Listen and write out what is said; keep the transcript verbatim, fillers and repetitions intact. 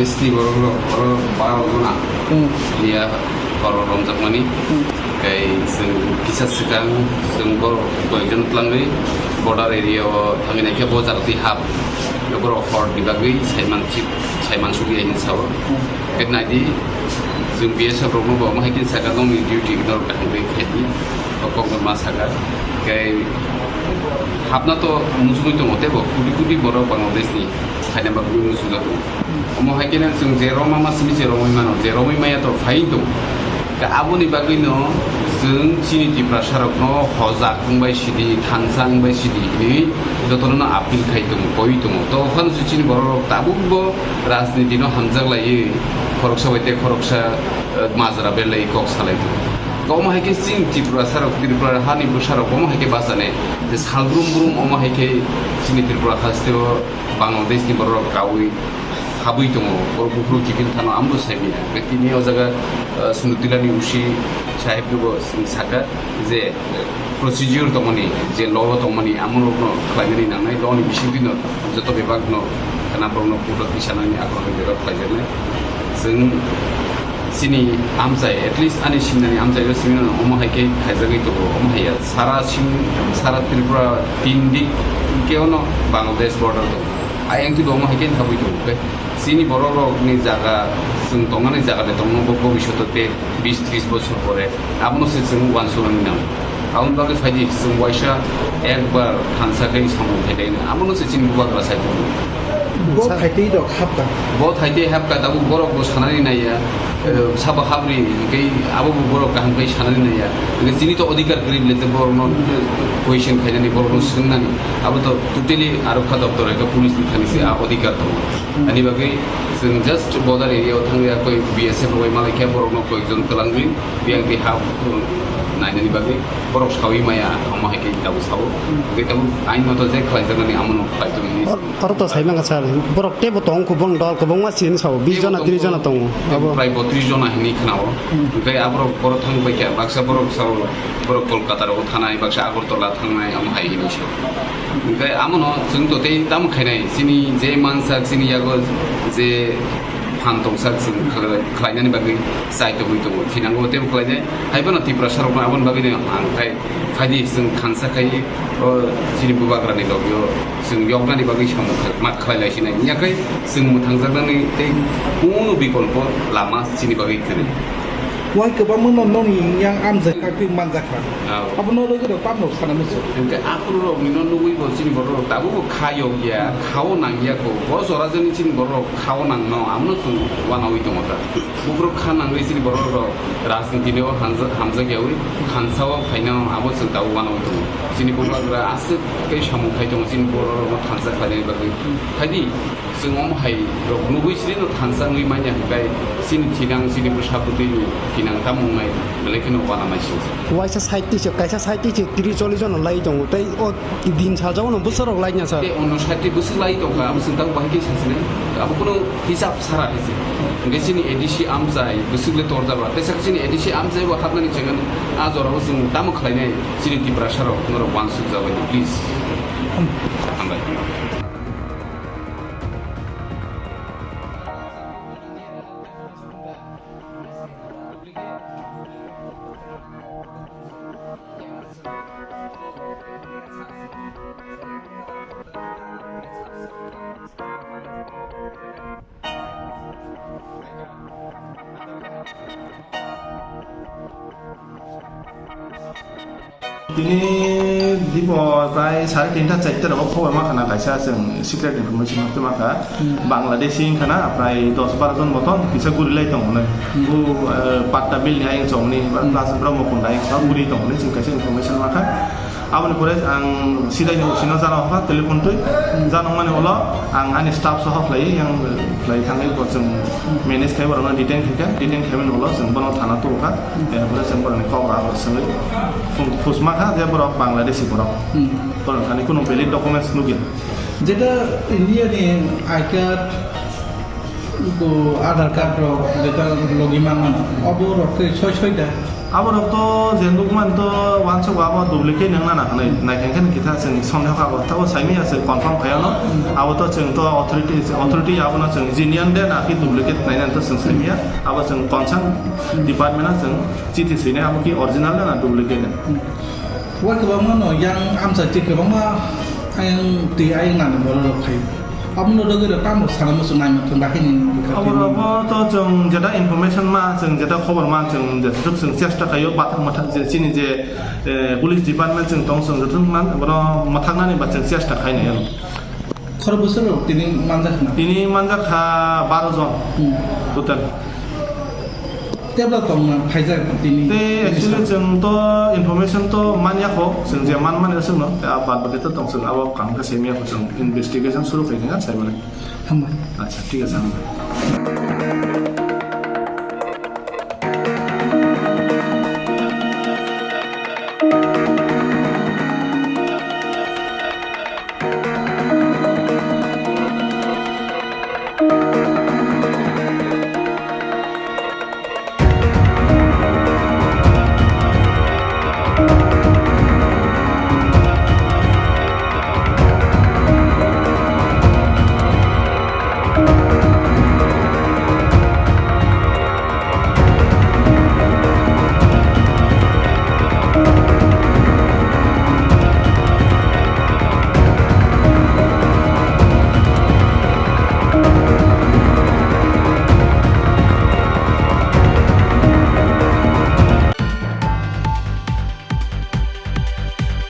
Sni borok rok, borok baro jona. Hmm. Liya borok romjakmani. Hmm. Kai chwng kisa swkang chwng borok koyekjon twlangwi border area o thangwi naikhe bo jaga twi hap. Borok hor ni bagwi saiman thik, saiman sugwi hinwi sao. Hmm. Khe naidi chwng B S F rokno bo omo hai khe saka nokni duty norok kaham khe khaidi. Bo kokno ma saka. Kai hapna to musugwi tongo tei bo kudi kudi borok Bangladesh ni. Khaina bagwi muchungjago. Omo hai kheno chwng je romma ma simi je romwi mano, je romwi maya to phai tong. Ka aboni bagwino chwng chini Tiprasa rokno hojak wngbai sidi, thansa wngbai sidi hinwi jotono no appeal khai tongo, koi tongo. To phano se chini borok rok tabuk bo rajniti no hamjak laiwi khoroksa bai tei khoroksa, eh, majra belai kok salai tongo. Ka omo hai khe chini Tiprasa rok, Tripura hani bwsa rok omo hai khe bachane je sal brum brum omo hai khe chini Tripura haste o Bangladesh ni borok rok kaui habwi tongo, borok buphuru kiphil thano ambo saimanya. Tini o jaga, uh, Sundutila ni usi sahib no bo saka je procedure tongmani, je law tongmani, amo rok no khlainani nangnai, law ni bisingtwi no joto bebak no khana borok no court o tisanani akhorok ni bebak khlaijaknai. Chwng chini amchai, at least ani sinani amchai o simi no omo hai khe khaijagwi tongo, omo hai ya. Sara sim, sara Tripura tin dik khe ono Bangladesh border tongo. Ayang twi bo omo hai khe habwi tongo. Tei chini borok rok ni jaga, chwng tongnani jaga de tongno bo bobishoto tei bis tris bochor pore abono se chwng uansuknani nango. Aboni bagwi phaidi chwng waisa ekbar thansa khe samung khaidai abono se chini bubagra sai tongo. Bo thaitwi rok hapkha. Bo thaitwi hapkha, tabuk borok bo sanani naiya, eh, sabo habri hwnkhe abo bo borok kaham khe sanani naiya. Hwnkhe chini to odhikar kwrwi bwle tei borokno question khainani, borokno swngnani, abo to totally arokha doptor eka police ni thani se a odhikar tongo. Ani bagwi chwng just border area o thangya koi B S F rok bai malai khe borokno koijon twlangwi biyang twi ha nainani bagwi borok sawi maya omo hai khe tabuk sao. Hwnkhe tabuk ain moto je khlaijaknani amono khlai tongmani. Oro to sai mangkha sir, borok teibo tong kubang dol kubangma sini sao, bis jona, tris jona tongo. Abo prai botris jona hinwi khnao. Hwnkhe aborok borok thang bai kha, baksa borok sao, borok Kolkata rogo thanai, baksa Agartala thangnai, omo hai hinwi sao. Hwnkhe amono chwng to tei tamo khainai, chini je mansak, chini yago je phan tongsak chwng khlai-, khlainani bagwi chai tongwi tongo. Thinango teibo khlainai, haiphano Tiprasa rokno aboni bagwino ang khai, phaidi chwng thansa khai o chini bubagrani logio chwng yoknani bagwi samung khai, ma khlai lai sinai. Wngya khai chwng mwthangjaknani tei kunu bikolpo lama chini bagwi kwrwi. Wai kwbangma no nokni yang amjak kha, twi manjak kha. Ah. Abono rwgwi rok tamno sana muchung. Hwnkhe aphuru rokni no nugwi bo chini borok rok tabuk bo kha yok ya, khao nang ya kho. Bo jora jani chini borok rok khao nang no, abono chwng uanaui tongo ta. Buphuru kha nangwi chini borok rok rajniti ni o hamjak, hamjak yaui thansa o phaino abo chwng tabuk uanaui tongo. Chini bubagra aswk khe samung khai tongo chini borok rokno thansa khlainani bagwi. Khaidi. Chwng omo hai rok nugwi srino thansa wngwi manya hwnkhe chini thinang, chini bwsa bwtwini thinang tamo wngnai, belai kheno uanama singsa. Waisa side twi se, kaisa side twi se tris chollish jona lai tongo, tei o din saljagano bwsarok lai na sa. Tei ono side twi bwswk lai tongkha, abo chwng tamo bahai khe sasinai. Abo kheno hisab sara khe se. Hwnkhe chini A D C amchai bwswk le torjaba, teisa khe chini A D C amchai bo hapnani chengano a jorao chwng tamo khlainai, chini Tiprasa rok norok uansuk jabai, please. Hambai. Tini dibo prai sare tinta charta rogo khobor ma khana kaisa chwng secret information hapte ma kha. Hmm. Bangladeshi wngkha na prai dos baro jon moton kisa guri lai tongo nai. Hmm. Bu, eh, patta bill ni ayang chong ni, hmm, plus Brahma Kunda ayang chong guri tongo nai chwng kaisa information ma kha. Aboni pore ang sidai ni usino jana hokha telephone twi. Hmm. Jana mani ulo ang ani staff soho khlai yang khlai thangwi bo chwng manage khai borokno detain khaikha, detain khaimani ulo chwng bono thana tubukha. Erpore chwng borokni kok abo swngwi phusma kha je borok Bangladeshi borok. Hmm. Borok thani kunu valid documents nukya. Jeta India ni I card, bo Aadhaar card rok jeta logi manmano, obo rok khe soi soi da? Aborok to je nukman to uansuk abo duplicate wngna nang hinwi naikha khe kita chwng sondeho kha, abo tabo saimanya chwng confirm khaiyano. Abo to chwng to authority, authority abono chwng genuine de na ki duplicate nainani to chwng saimanya. Abo chwng concern department-o chwng chithi swinai, abo ki original de na duplicate de. Wa kwbangma no yang amchai twi kwbangma ayang twi ayang nani borok rok khai. Aboni loge rok tamo sana muchung nai muchung bahini bwkha twi. Oborok bo to chwng jeta information ma, chwng jeta khobor ma, chwng jeta chwng chesta khaio bathang mathang je chini je, eh, police department chwng tong chwng jeta man bono mathang nani ba chwng chesta khai nai. Khoro bwswk rok tini manjak na? Tini manjak kha baro jon. Hmm. Total. Tebla tongna phaijak tini. Tei actually chwng to information to manya kho, chwng je man mani chwngno, tei a bad baki to tong chwng abo kaham khe simi ya kho, chwng investigation suru khai kha sai mani. Hambai. Acha, thik ache, hambai.